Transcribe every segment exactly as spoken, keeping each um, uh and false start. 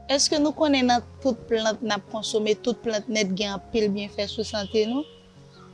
Èske nou konnen nan tout plant n ap konsome, tout plant nèt gen anpil byenfè sou sante nou?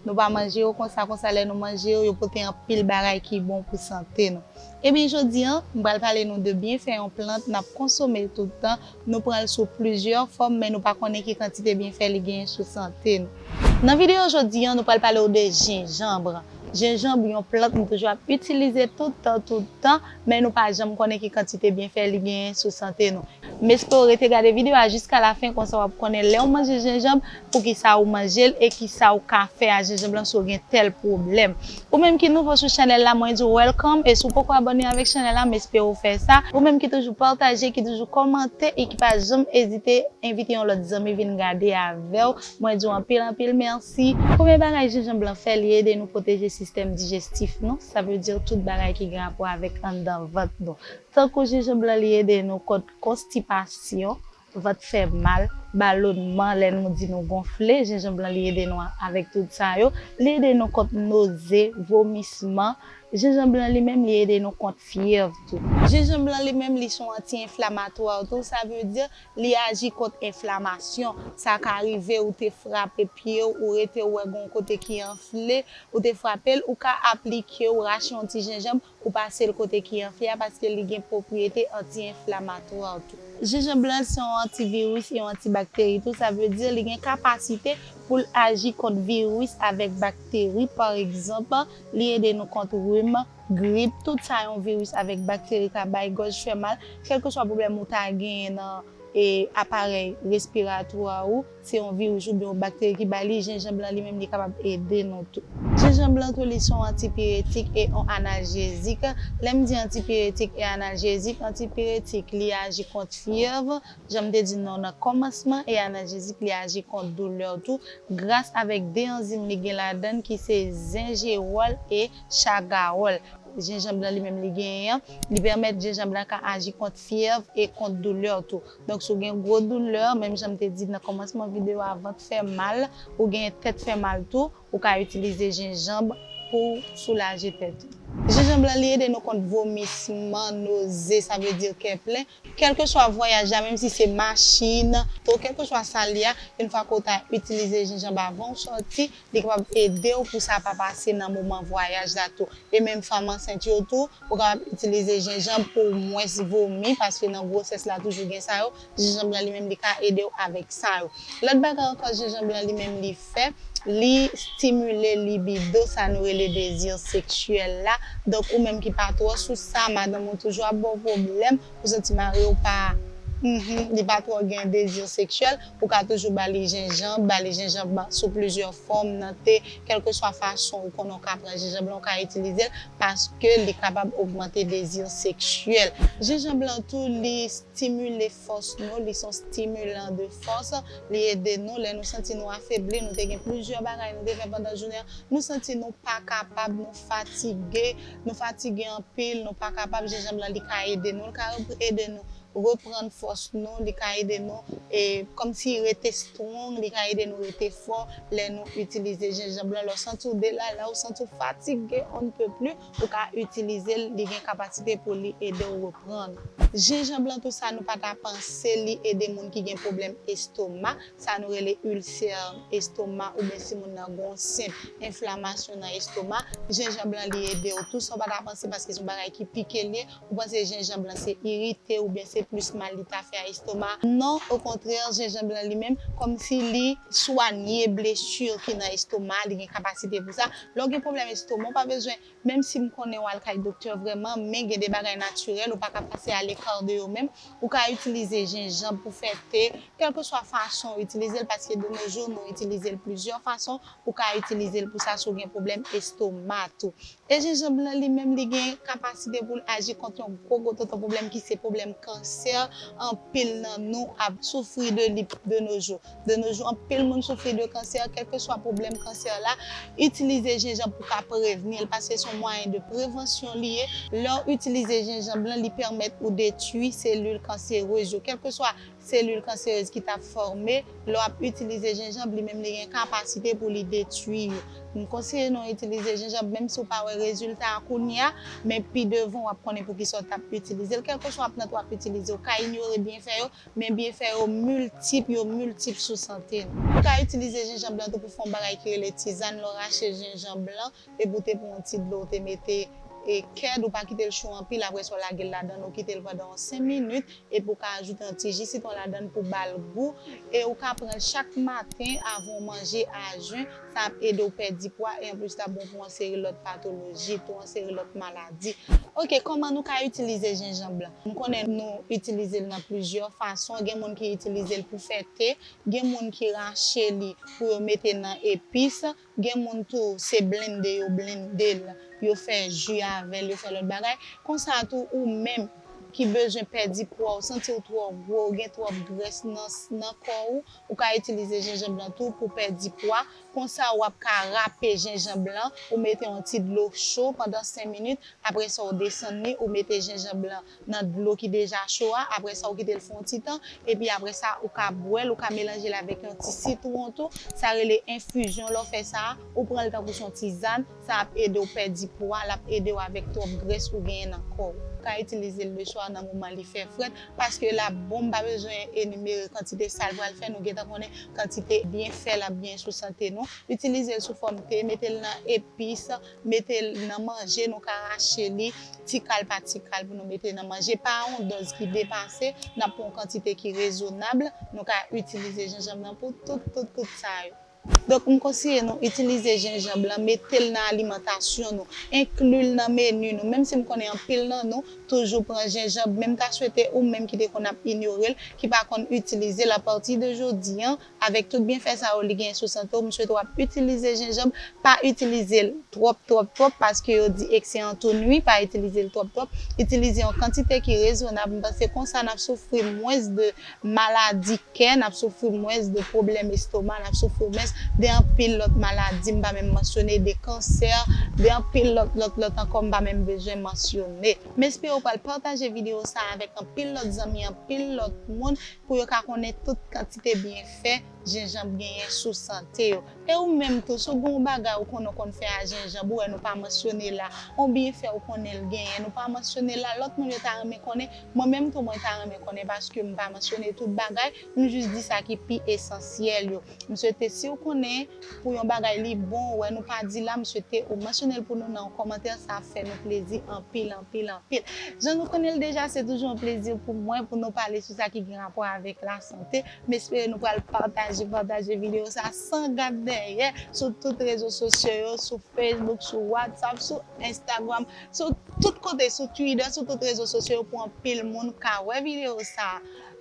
Nou pa manje yo konsa konsa, lè nou manje yo, yo pote anpil bagay ki bon pou sante nou. Ebyen, jodi a, m pral pale nou de byenfè yon plant n ap konsome tout tan, nou pran l sou plizyè fòm, men nou pa konnen ki kantite byenfè li genyen sou sante nou. Nan videyo jodi a, nou pral pale w de jenjanm. Jenjanm, yon plant nou toujou ap itilize tout tan, tout tan, men nou pa janm konnen ki kantite byenfè li genyen sou sante nou. M espere w rete gade videyo a jiska lafen, konsa w ap konnen lè w manje jenjanm, poukisa ou manje l e kisa ou ka fè a jenjanm lan si w gen tèl pwoblèm. Ou menm ki nouvo sou chanèl la, mwen di w welcome, e si w poko abòne avèk chanèl la, m espere w fè sa. Ou menm ki toujou pataje, ki toujou kòmante e ki pa janm ezite envite yon lòt zanmi vin gade avè w, mwen di w anpil, anpil mèsi. Premye bagay jenjanm lan fè, li ede nou pwoteje sistèm dijestif nou, sa vle di tout bagay ki gen rapò avèk anndan vant nou. Tankou jenjanm lan, li ede nou kont konstipasyon, vant fè mal, balonman, lè nou di nou gonfle, jenjanm lan, li ede nou avèk tout sa yo. Li ede nou kont noze, vomisman. Jenjanm lan li menm, li ede nou kont fyèv tou. Jenjanm lan li menm, li se yon anti-enflamatwa tou, sa vle di li aji kont enflamasyon. Sa ka rive ou te frape pye w, ou rete w wè gen yon kote ki anfle, ou te frape l, ou ka aplike, ou rache yon ti jenjanm, ou pase l kote ki anfle a, paske li gen pwopriyete anti-enflamatwa tou. Jenjanm lan se yon antiviris e yon antibakteri tou, sa vle di li gen kapasite pou l aji kont viris avèk bakteri. Pa egzanp, li ede nou kont rim, grip, tout sa yon viris avèk bakteri ka bay, gòj fè mal, kèlkeswa pwoblèm ou ta genyen nan e aparèy respiratwa ou, se yon viris oubyen yon bakteri ki ba li, jenjanm lan li menm li kapab ede nou tou. Jenjanm lan tou li se yon antipiretik e yon analjezik. Lè m di antipiretik e analjezik, antipiretik li aji kont fyèv, jan m te di nou nan kòmansman, e analjezik li aji kont doulè tou, gras avèk de anzim li gen ladan l ki se zenjewòl e chagawòl. Jenjanm lan li menm li genyen an, li pèmèt jenjanm lan ka aji kont fyèv e kont doulè tou. Donk, si w gen gwo doulè, menm jan m te di nan kòmansman videyo a, vant fè mal, ou gen tèt fè mal tou, ou ka itilize jenjanm pou soulaje tèt ou. Jenjanm lan, li ede nou kont vomisman, noze, sa vle di kè plen. Kèlkeswa vwayaj la, menm si se machin, to, kèlkeswa sa l ye a, yon fwa ke w ta itilize jenjanm avan w sòti, li kapab ede w pou sa pa pase nan moman vwayaj la tou. E menm fanm ansent yo tou, ou kapab itilize jenjanm pou mwens vomi, paske nan gwosès la toujou gen sa yo. Jenjanm lan li menm li ka ede w avèk sa yo. Lòt bagay ankò, jenjanm lan li menm li fè, li stimile libido, sa nou rele dezi seksyèl la. Donk, ou menm ki pa twò sou sa, madanm ou toujou ap ba w pwoblèm, ou santi mari w pa, mhm, li pa twò gen dezi seksyèl, ou ka toujou ba li jenjanm, ba li jenjanm sou plizyè fòm, nan te, kèlkeswa fason ou konnen w ka pran jenjanm lan, ou ka itilize l, paske li kapab ogmante dezi seksyèl. Jenjanm lan tou, li stimile fòs nou, li se yon stimulan de fòs, li ede nou lè nou santi nou afebli, nou te gen plizyè bagay nou te fè pandan jounen an, nou santi nou pa kapab, nou fatige, nou fatige anpil, nou pa kapab, jenjanm lan li ka ede nou, li ka ede nou reprann fòs nou, li ka ede nou, e, kòmsi rete strong, li ka ede nou rete fò lè nou itilize jenjanm lan. Lè w santi w delala, ou santi w fatige on ne peut plus, ou ka itilize l, li gen kapasite pou li ede w reprann. Jenjanm lan tou sa nou pa ta panse, li ede moun ki gen pwoblèm estoma, sa nou rele ilsè estoma, oubyen si moun nan gen yon senp enflamasyon nan estoma, jenjanm lan li ede w tou, san w pa ta panse, paske se yon bagay ki pike l ye, ou panse jenjanm lan se irite oubyen se plis mal li ta fè a estoma. Non, okontrè, jenjanm lan li menm, kòmsi li swanye blesi ki nan estoma, li gen kapasite pou sa. Lè w gen pwoblèm estoma, ou pa bezwen, menm si m konnen w al kay doktè vrèman, men gen de bagay natirèl, ou pa ka pase alekar de yo menm, ou ka itilize jenjanm pou fè te, kèlkeswa fason w itilize l, paske de nos jours, nou itilize l plizyè fason, ou ka itilize l pou sa si w gen pwoblèm estoma tou. E jenjanm lan li menm, li gen kapasite pou l aji kont yon gwo, gwo tonton pwoblèm ki se pwoblèm kansè. Anpil nan nou ap soufri de li de nos jours. De nos jours, anpil moun soufri de kansè, kèlkeswa pwoblèm kansè la, itilize jenjanm pou ka prevni l, paske se yon mwayen de prevansyon li ye. Lè w itilize jenjanm lan, li pèmèt ou detwi selil kanserez yo, kèlkeswa selil kanserez ki t ap fòme. Lè w ap itilize jenjanm, li menm li gen kapasite pou li detwi yo. M konseye nou itilize jenjanm, menm si w pa wè rezilta a kounye a, men pi devan w ap konnen poukisa w t ap itilize l. Kèlkeswa plant w ap itilize, w ka inyore byenfè yo, men byenfè yo miltip, yo miltip sou sante nou. Ou ka itilize jenjanm blan tou pou fè yon bagay ki rele tizàn. Lè w rache jenjanm blan, epi w te pran yon ti dlo, w te mete e kèd, ou pa kite l cho anpil, apre sa w lage l ladan l, ou kite l pandan yon senk minit, epi w ka ajoute yon ti ji sitwon ladan l pou ba l gou, e ou ka pran l chak maten avan w manje a jen, sa ap ede w pèdi pwa, e anplis l ap bon pou yon seri lòt patoloji, tou yon seri lòt maladi. Ok, kòman nou ka itilize jenjanm blan? M konnen nou itilize l nan plizyè fason, gen moun ki itilize l pou fè te, gen moun ki rache li pou yo mete nan epis, gen moun tou se blende yo blende l, yo fè ji avè l, yo fè lòt bagay. Konsa tou ou menm ki bezwen pèdi pwa, ou santi w twò gwo, ou gen twòp grès nan, nan kò ou, ou ka itilize jenjanm blan tou pou pèdi pwa. Konsa w ap ka rape jenjanm blan, ou mete yon ti dlo cho pandan senk minit, apre sa w desann li, ou mete jenjanm blan nan dlo ki deja cho a, apre sa w kite l fè yon ti tan, epi apre sa ou ka bwè l, ou ka melanje l avèk yon ti sitwon tou, sa rele enfizyon. Lè w fè sa, ou pran l tankou se yon tizàn, sa ap ede w pèdi pwa, l ap ede w avèk twòp grès ou genyen nan kò w. Ou ka itilize l leswa nan moman li fè frèt, paske l ap bon, m pa bezwen enimere kantite sa l pral fè, nou gentan konnen kantite byenfè l ap genyen sou sante nou. Itilize l sou fòm te, mete l nan epis, mete l nan manje, nou ka rache li, ti kal pa ti kal pou nou mete nan manje. Pa yon dòz ki depase, n ap pran yon kantite ki rezonab, nou ka itilize jenjanm nan pou tout, tout, tout sa yo. Donk, m konseye nou itilize jenjanm blan, mete l nan alimantasyon nou, enkli l nan meni nou, menm si m konnen anpil nan nou toujou pran jenjanm, men m ta swete ou menm ki te konn ap inyore l, ki pa konn itilize l, apati de jodi an, avèk tout byenfè sa yo li genyen sou sante w, m swete w ap itilize jenjanm, pa itilize l twòp, twòp, twòp, paske yo di excès en tout nuit, pa itilize l twòp, twòp, itilize yon kantite ki rezonab, m panse konsa n ap soufri mwens de maladi kè, n ap soufri mwens de pwoblèm estoma, n ap soufri mwens de anpil lòt maladi, m pa menm mansyone de kansè, de anpil lòt, lòt, lòt ankò, m pa menm bezwen mansyone. M espere w pral pataje videyo sa a avèk anpil lòt zanmi, anpil lòt moun, pou yo ka konnen tout kantite byenfè jenjanm genyen sou sante yo. E ou menm tou, si w gen yon bagay ou konnen w konn fè a jenjanm, ou wè nou pa mansyone la, yon byenfè ou konnen l genyen, nou pa mansyone la, lòt moun yo ta renmen konnen, mwen menm tou mwen ta renmen konnen, paske m pa mansyone tout bagay, m jis di sa ki pi esansyèl yo. M swete si w konnen pou yon bagay li bon, ou wè nou pa di la, m swete ou mansyone l pou nou nan yon kòmantè, sa ap fè nou plezi anpil, anpil, anpil. Jan nou konnen l deja, se toujou yon plezi pou mwen pou nou pale sou sa ki gen rapò avèk lasante. M espere nou pral pataje, pataje videyo sa san gad dèyè sou tout rezo sosyo yo, sou Facebook, sou WhatsApp, sou Instagram, sou tout kote, sou Twitter, sou tout rezo sosyo yo pou anpil moun ka wè videyo sa.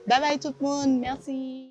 Babay tout moun, mèsi.